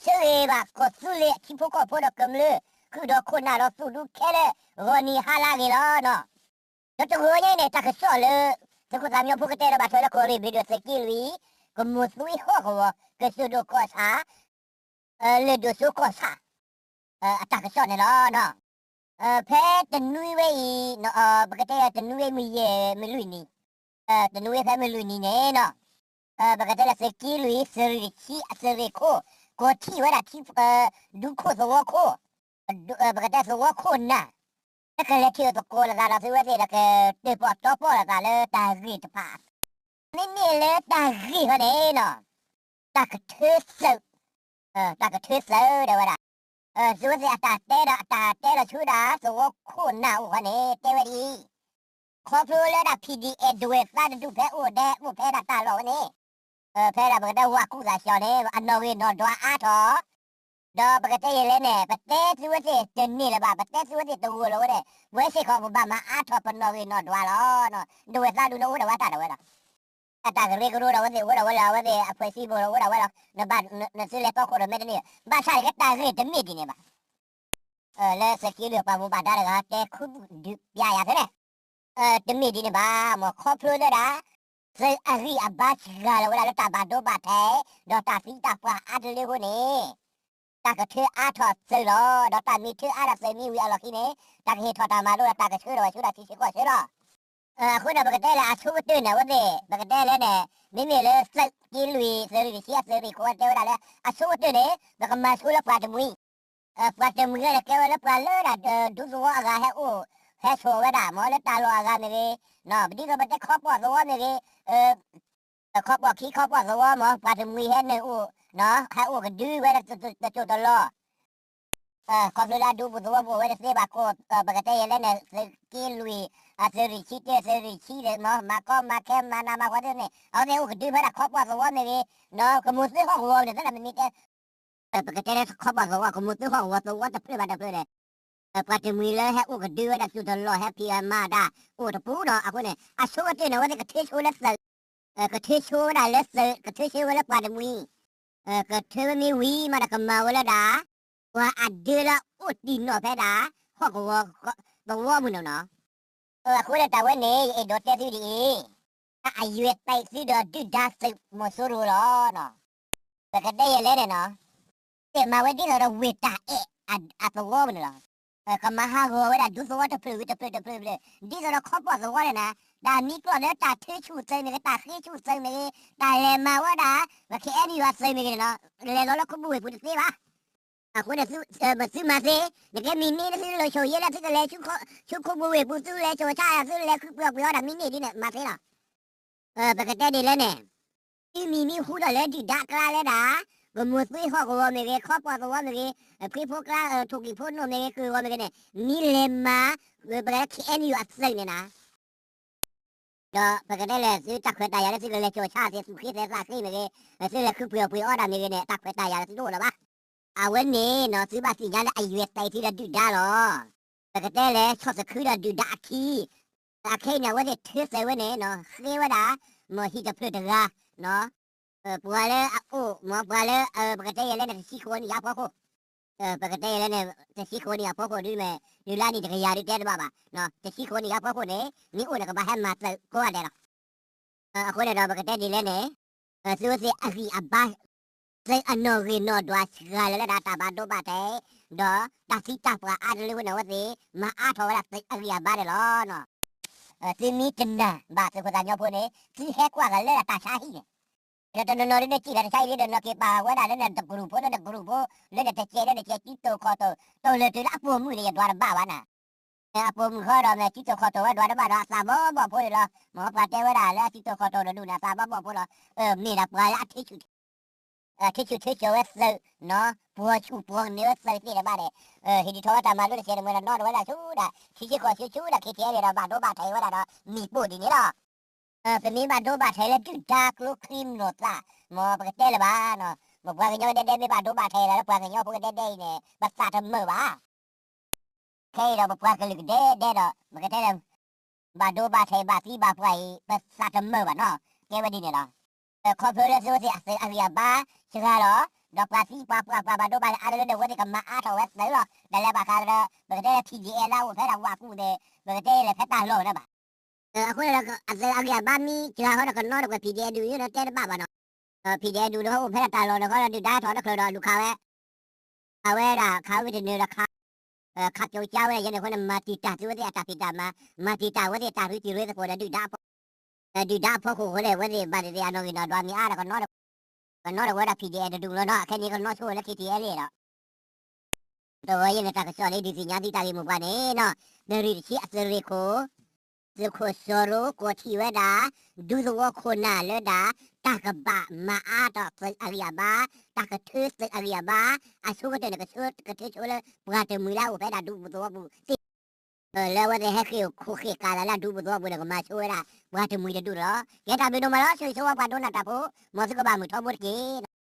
တဂ့ၤဘၣ် ကီၢ်သူလ့ၤအထံဖိကီၢ်ဖိဒီးကမျၢၢ် ဃုာ်ဒီးခိၣ်နၢ်ဒီးသူၣ်ဒူခဲလၢာ် ဂီၤနံၤဟါလၢအဂ့ၤလီၤနီၤ. ဒီးတဂီၤညါအံၤန့ၣ် တၢ်ကစီၣ်လၢ သုးခိၣ်သးမံညီဖိကတဲဒီးဘၣ်ထွဲလၢကီၢ်ရ့ၣ်ဘ့ၣ်ဒိၣ်သုးက့လွံၢ် ကမိၢ်သွံဟီၣ်ကဝီၤ ကသုးဒိၣ်ကီၢ်ဆၣ် လၢၢ်ဒိၣ်စိကီၢ်ဆၣ် အတၢ်ကစီၣ်န့ၣ်လီၤ. ဖဲတနွံဝဲအံၤ ပကတဲတနွံဝဲမုၢ်ယဲၢ်မုၢ်လွံၢ်နံၤ, တနွံဝဲဖဲမုၢ်လွံၢ်နံၤန့ၣ်နီၤ, ပကတဲလၢသုးက့လွံၢ် သုးရ့ၣ်တဆံအသုးရ့ၣ်ခိၣ် ကီၤထံၣ်ဝဲဒၣ်ထံ ဒူခိၣ်သဝီခိၣ်, ပကတဲသဝီခိၣ်နၢ် လၢကလဲၤထံၣ်အသကိးလိာ်သးဒီးသုဝဲသ့ၣ်ဒီး ကတၢၢ်ပီၣ်တီပီၣ်လိာ်သးလၢတၢ်ဂ့ၢ်တဖၣ် မ့မ့ၢ်လၢတၢ်ဂ့ၢ်ဃီန့ၣ်နီၤ, တၢ်ကထၢသုး, တၢ်ကထၢသုးဒၣ်ဝဲဒၣ်, သုဝဲသ့ၣ်အတၢ်တဲဒီး အတၢ်တဲဒီးဆူဒၣ် သဝီခိၣ်နၢ်အိၣ်ဃီန့ၣ် တဲဝဲဒ်အံၤ, ခီဖျိလၢဒၣ် PDF ဒဝဲၢ်သးတဒူၣ်ဖဲအိၣ်ဒဲးအိၣ်ဖဲဒၣ်တၢ်လီၢ်ဝဲန့ၣ်, ဖဲဒၣ်ပကတဲဝၤကူၣ်သးစှီၤန့ၣ် အနီၣ်ဂံၢ်နီၣ်ဒွးအါထီၣ် ဒီးပကတဲယဲလဲၣ်န့ၣ် ပတဲသုဝဲသ့ၣ်တန့ၢ်လၢၤဘၣ်, ပတဲသုဝဲသ့ၣ်တဂီၤလၢၤဝဲန့ၣ် ပဝဲစ့ၢ်ကီးပဘၣ်မၤအါထီၣ်ပနီၣ်ဂံၢ်နီၣ်ဒွးလီၤ. ဒဝဲၢ်သးဒူၣ်န့ၣ်အိၣ်ဒၣ်ဝဲတၢ်ဒၣ်ဝဲလီၤ. အတၢ်ကရၢကရိဒီးအဝဲသ့ၣ်အိၣ်ဒၣ်ဝဲလီၤ, အဝဲသ့ၣ်အဖှဲးစံးဘိဒီးအိၣ်ဒၣ်ဝဲလီၤ, နသုလဲၤတီခိၣ်ရိၣ်မဲတန့ၢ်, ဘၣ်ဆၣ်န့ၣ်ကတၢ်ဂ့ၢ်တမ့ၢ်ဒ်န့ၣ်ဘၣ်. လၢသုးက့လွံၢ်ပှၤဘိးဘၣ်ဒါတဂၤတဲခူဒုးပျးယၤသ့န့ၣ် တမ့ၢ်ဒ်န့ၣ်ဘၣ်, မ်ခီဖျိလၢဒၣ် သုးအဂံၢ်အဘါစှၤလီၤဝဲဒၣ်လၢတၢ်ဘၣ်ဒိဘၣ်ထံး ဒီးတၢ်သံတၢ်ပှၢ်အါတလၢအဃိန့ၣ်, တၢ်ကထၢအါထီၣ်သုးလီၤ. ဒီးတၢ်မ့ၢ်ထၢအါထီၣ်သုးမ့ၢ်ဝံၤအလီၢ်ခံန့ၣ် တၢ်ကဟ့ၣ်ထီၣ်တၢ်မၤလိဒီးတၢ်ကဆှၢထီၣ်ဝဲဆူထံဆှၢကီၢ်ဆှၢလီၤ. အဃိန့ၣ် ပကတဲလၢအဆိကတၢၢ်န့ၣ် အဝဲသ့ၣ် ပကတဲလၢန့ၣ် မ့မ့ၢ်လၢသုးက့လွံၢ် သုးရ့ၣ်တဆံအသုးရ့ၣ်ခိၣ်တဲဝဲဒၣ်လၢ အဆိကတၢၢ်န့ၣ် ပကမၤဆိလၢပှၤတမှံၤ ပှၤတမှံၤဂၤန့ၣ် ကဲဝဲလၢပှၤလၢဒၣ် ဒူသဝီအဂၤဟဲအိၣ် ဟဲဆိးဝဲဒၣ် မ်လၢတၢ်လီၢ်အဂၤမ့ၢ်ဂ့ၤ, ပဒ်သိးပတဲခီပီၢ်သဝီမ့ၢ်ဂ့ၤ, ခီပီၢ်ခံခီပီၢ်သဝီမ့ၢ် ပှၤတမှံၤဟဲနုာ်အိၣ်, ဟဲအိၣ်ကဒုဝဲဒၣ်တစိၢ်တလီၢ်, ခီဖျိလၢအဒူပူၤသဝီပူၤဝဲတသ့ဘၣ်ကိး ပကတဲယဲလဲၣ်န့ၣ် သုးက့လွံၢ် အသုးရ့ၣ်ဆံတၢ သုးရ့ၣ်ဆံဒီး မၤကီမၤခဲမၤနးမၤဃီသ့ၣ်န့ၣ် အဝဲသ့ၣ်အိၣ်ကဒုဖဲဒၣ်ခီပီၢ်သဝီမ့ၢ်ဂ့ၤ, ကမိၢ်သုဟီၣ်ကဝီၤန့ၣ် သ့ဒၣ်မ့မ့ၢ်တဲ ပကတဲလၢခီပီၢ်သဝီ ကမိၢ်သုဟီၣ်ကဝီၤသဝီတဖျၢၣ်ဘၣ်တဖျၢၣ်န့ၣ် ပှၤတမှံၤလၢဟဲအိၣ်ကဒုဝဲဒၣ်တစိၢ်တလီၢ် ဟဲဖံးဟဲမၤတၢ်အိၣ်တပူၤဒီး အဃိန့ၣ် အဆိကတၢၢ်န့ၣ် အဝဲသ့ၣ်ကထၢဆိလၢသုး, ကထၢဆိဝဲဒၣ်လၢသုး ကထၢဆိဝဲလၢပှၤတမှံၤ, ကထၢဝဲမ့ၢ်ဝံၤမးဒီးကမၤဝဲလၢဒၣ် ပှၤအဒၢလၢအိၣ်တံၢ်နီၣ်ဖဲဒၣ် ဟီၣ်ကဝီၤသဝီပူၤန့ၣ်နီၤ. အဃိန့ၣ်တၢ်ဝဲန့ၣ် ယအဲၣ်ဒိးတဲသုဒ်အံၤ, အယွဲၢ်သးသုဒီးဒုၣ်ဒါသုးမီၤစိရိၤလီၤ. ပကတဲယဲလဲၣ်န့ၣ်နီၤ, တဲမၤဝဲဒ်သိးဒီးဝ့ၢ်တၢ်အဲၣ်အသဝီပူၤန့ၣ်လီၤ. ကမၤဟးဂီၤဝဲဒၣ်ဒူသဝီတဖျၢၣ်ဝံၤတဖျၢၣ်တဖျၢၣ်တဖျၢၣ်, ဒ်သိးဒီးခီပီၢ်သဝီန့ၣ်နၤ, တၢ်မံကျီၢ်လၢတၢ်ထၢဆူၣ်သုးမ့ၢ်ဂ့ၤ တၢ်ဃ့ဆူၣ်သုးမ့ၢ်ဂ့ၤ, တၢ်လဲၤမၤဝဲဒၣ် ပ ခ့အဲၣ်ယူၣ် အသုးမ့ၢ်ဂ့ၤန့ၣ်နီၤ, လဲၤလီၤလၢခိပူၤဝ့ၢ်ပူၤတသ့ဘၣ်. အဃိန့ၣ် သုမၤသ့, နကဲမံၤန့ၢ်သုလဲၤဆိၣ်ယဲလၢသုကလဲၤ ဆူခိပူၤဝ့ၢ်ပူၤ သုလဲၤဆိၣ်ဆါ သုလဲၤခုပှ့ၤအီၣ်ပှ့ၤအီဒၣ်မံၤန့ၢ်ဒ်န့ၣ် မၤသ့လီၤ. ပကတဲဒ်လဲၣ်န့ၣ်, သုမံၤမံၤဟူထီၣ်လၢဒုၣ်ဒါအကျါလၢဒၣ်, ကမိၢ်သွံဟီၣ်ကဝီၤမ့ၢ်ဂ့ၤ ခီပီၢ်သဝီမ့ၢ်ဂ့ၤ, ဖှံဖိကျါ ထိၣ်ကံၣ်ဖိနိၣ်မ့ၢ်ဂ့ၤ ကုၢ်ဂီၤမ့ၢ်ဂ့ၤန့ၣ်, မံၤလဲၤမၤ, ပကတဲ ခ့အဲၣ်ယူၣ် အသုးန့ၣ်နၤ ဒီးပကတဲလဲၣ် သုတၢ်ခွဲးတၢ်ယာ်လၢသုကလဲၤကၠီၤဆါသ့ၣ်သူၣ်ဃ့သဲးသးဃ့မ့ၢ်ဂ့ၤ, သုလဲၤခုပှ့ၤအီၣ်ပှ့ၤအီဒၣ်မ့ၢ်ဂ့ၤန့ၣ် တၢ်ခွဲးတၢ်ယာ်လၢသုတအိၣ်လၢၤဘၣ်. အဝဲန့ၣ်နီၤ သုဘၣ်သ့ၣ်ညါလၢအယွဲၢ်သးသုဒီးဒုၣ်ဒါလီၤ. ပကတဲလဲၣ် ဆီၣ်သခူဒီးဒုၣ်ဒါအခံ, အခဲအံၤန့ၣ် အဝဲသ့ၣ်ထၢသုးဝဲန့ၣ်နီၤ ဃ့ဝဲဒၣ်, မ့ၢ်ဟံၣ်တဖျၢၣ်တဂၤ, ပှၤလၢအအိၣ် မ့ၢ်ပှၤလၢ ပကတဲယဲလဲၣ်န့ၣ် တဆံဃိးနံၣ်အဖီခိၣ် ပကတဲယဲလဲၣ်န့ၣ် တဆံဃိးနံၣ်အဖီခိၣ်ဒ်မ့ၢ် တုၤလၢနံၣ်တကယၤဒုးတဲတဘၣ်ဘၣ်, တဆံဃိးနံၣ်အဖီခိၣ်န့ၣ် မ့ၢ်အိၣ်န့ၣ် ကဘၣ်ဟဲမၤသုးကိးဂၤဒဲးလီၤ. အဃိန့ၣ်ဒီး ပကတဲဒ်လဲၣ်န့ၣ်, သုဝဲသ့ၣ်အဂံၢ်အဘါ, သုးအနီၣ်ဂံၢ်နီၣ်ဒွးစှၤလီၤလၢဒၣ်တၢ်ဘၣ်ဒိဘၣ်ထံး, ဒီးတၢ်သံတၢ်ပှၢ်အါတလၢဝဲန့ၣ် အဝဲသ့ၣ်မၤအါထီၣ်ဝဲဒၣ်သုးအဂံၢ်အဘါန့ၣ်လီၤ. သုမ့ၢ်တနာ်ဘၣ်သုးခိၣ်သးညီဖိန့ၣ် သုဟဲကွၢ်ဂၤလၢဒၣ်တၢ်ဆါဟံၣ်န့ၣ် ဒီးတနီၤနီၤဒ်န့ၣ်စံၣ်လီၤတၢ်ဆါဟံၣ်လံဒီး နီၢ်က့ၤပာ်ဝဲဒၣ်လၢနတကရူၢ်ဖိ လၢနကရူၢ်ဖိ လၢနတစဲးလၢနစဲး စုတိာ်ခီၣ်တိာ် တိာ်လၢာ်တုၤလၢအပိာ်မုၣ်န့ၣ် ယဒွးတဘၣ်ဘၣ်နၤ. အပိာ်မုၣ်ဃီဒီး မ့ၢ်စုတိာ်ခီၣ်တိာ်ဝဲဒွးတဘၣ်ဒီး အသးဘီဘီၣ်ဖိန့ၣ်လီၤ. မ်ပှၤတဲဝဲဒၣ်လၢအစုတိာ်ခီၣ်တိာ်တဒူၣ်န့ၣ် အသးဘီဘီၣ်ဖိလီၤ. မ့ၢ်ဒၣ်ပှၤလၢအ ထံဆူၣ်ထံဆူၣ်ဝဲသုး, ပှီၤဆူၣ်ပှီၤန့ၢ်ဝဲသုးသ့ၣ်တဖၣ်န့ၣ်, ဟ့ၣ်ဒုးထီၣ်ဝဲတၢ်မၤလိတစဲးတမှဲၤဒီး နီၣ်ထီၣ်ဝဲဒၣ်ဆူဒၣ် ထံဆၢကီၢ်ဆၢဆူဒၣ် ခ့ၣ်ထံၣ်အဲၣ်လ့ၣ်ဒီး ဘၣ်ဒိဘၣ်ထံးဝဲဒၣ်ဒီး မံၤပိၢ်ဒ်န့ၣ်လီၤ. ပမ့ၢ်ဘၣ်ဒိဘၣ်ထံးလၢဒုၣ်ဒါကျိချံမျိာ်သၣ်, မ်ပကတဲလၢၤဘၣ်, ပပှၤကညီကဒဲဒဲမ့ၢ်ဘၣ်ဒိဘၣ်ထံးလၢပှၤကညီဖိကဒဲဒဲအံၤန့ၣ် ပသးတမုာ်ဘၣ်. ခဲအံၤဒီးပပှၤကလုာ်ကဒဲဒဲဒီး ပကတဲလၢ ဘၣ်ဒိဘၣ်ထံးဘၣ်သံဘၣ်ပှၢ်အံၤ ပသးတမုာ်ဘၣ်နီၤ, ကဲဝဲဒ်န့ၣ်လီၤ. ခီဖျိလၢသုဝဲသ့ၣ်အသုးအဂံၢ်အဘါစှၤလီၤ, ဒီးပှၤသံပှၤပှၢ်ပှၤဘၣ်ဒိဘၣ်ထံးအါတလၢန့ၣ် အဝဲသ့ၣ်ကမၤအါထီၣ်ဝဲသုးလီၤ. တၢ်လၢဘၣ်ဃးဒီး ပကတဲလၢ P D F လၢအအိၣ်ဖဲဒၣ်ဝးကူၣ်န့ၣ် ပကတဲလၢဖဲတၢ်လီၢ်န့ၣ်ဘၣ်. အဃိန့ၣ်ဒီး အသုးအဂံၢ်အဘါမ့ၢ်စှၤဃီဒီး ကနီတကွဲၢ် P D F ဒုးန့ၣ်တဲတဘၣ်ဘၣ်နီၤ. P D F ဒုးန့ၣ်အိၣ်ဖဲဒၣ်တၢ်လီၢ်န့ၣ်ဃီဒီး ဒုၣ်ဒါထီၣ်တချုးဒီးလူၤခးဝဲ ခးဝဲဒၣ် ခးဝဲတနုာ်ဒီးခး ခးပျိကါဝဲဒၣ်ယဲန့ၣ်အဃိန့ၣ် မၤတံာ်တာ်သုးဝဲသ့ၣ်အတၢ်ဖံးတၢ်မၤ, မၤတံာ်တာ်ဝဲသ့ၣ်တၢ်ရူတံၤရူသကိးဒီး ဒုၣ်ဒါအဖီခိၣ်အဃိန့ၣ် အဝဲသ့ၣ်ဘၣ်သ့ၣ်သ့ၣ်အနီၣ်ဂံၢ်နီၣ်ဒွးမ့ၢ်အါဒီး ကနီတဝဲဒၣ် P D F တဒူၣ်လီၤနီၤ. အခဲအံၤန့ၣ် ကနီဆိဝဲလၢ K T L လီၤ. တဝဲယဲန့ၣ် တၢ်ကစီၣ်လၢဒုးသ့ၣ်ညါသုတၢ်ဂ့ၢ်မိၢ်ပှၢ်န့ၣ်နီၤ, နရံၣ်တဆံအသုးရ့ၣ်ခိၣ် သုးခိၣ်စီၤရိၤ ကိးထံၣ်ဝဲဒၣ် ဒူသဝီခိၣ်နၢ်လၢဒၣ် တၢ်ကဘၣ်မၤအါထီၣ်သုးအဂံၢ်အဘါ, တၢ်ကထုးသုးအဂံၢ်အဘါ, အဆိကတၢၢ်န့ၣ် ကဆၢကထုးဆိလၢ ပှၤတမှံၤလၢအအိၣ်ဖဲဒၣ်ဒူသဝီပူၤသ့ၣ်, လၢအဝဲသ့ၣ်ဟဲဃ့ၢ်ခိၣ်ဃ့ၢ်ကးသးလၢဒူသဝီပူၤန့ၣ် ကမၤဆိဝဲဒၣ် ပှၤတမှံၤတဒူၣ်လီၤ. ကဲတၢ်ဘျုးဒိၣ်မးလီၤ. ဆိၣ်ဂ့ၤဆိဝါပှၤဒိကနၣ်တၢ်ဖိ, မ်သုကဘၣ်မုာ်ထီဘိတက့ၢ်.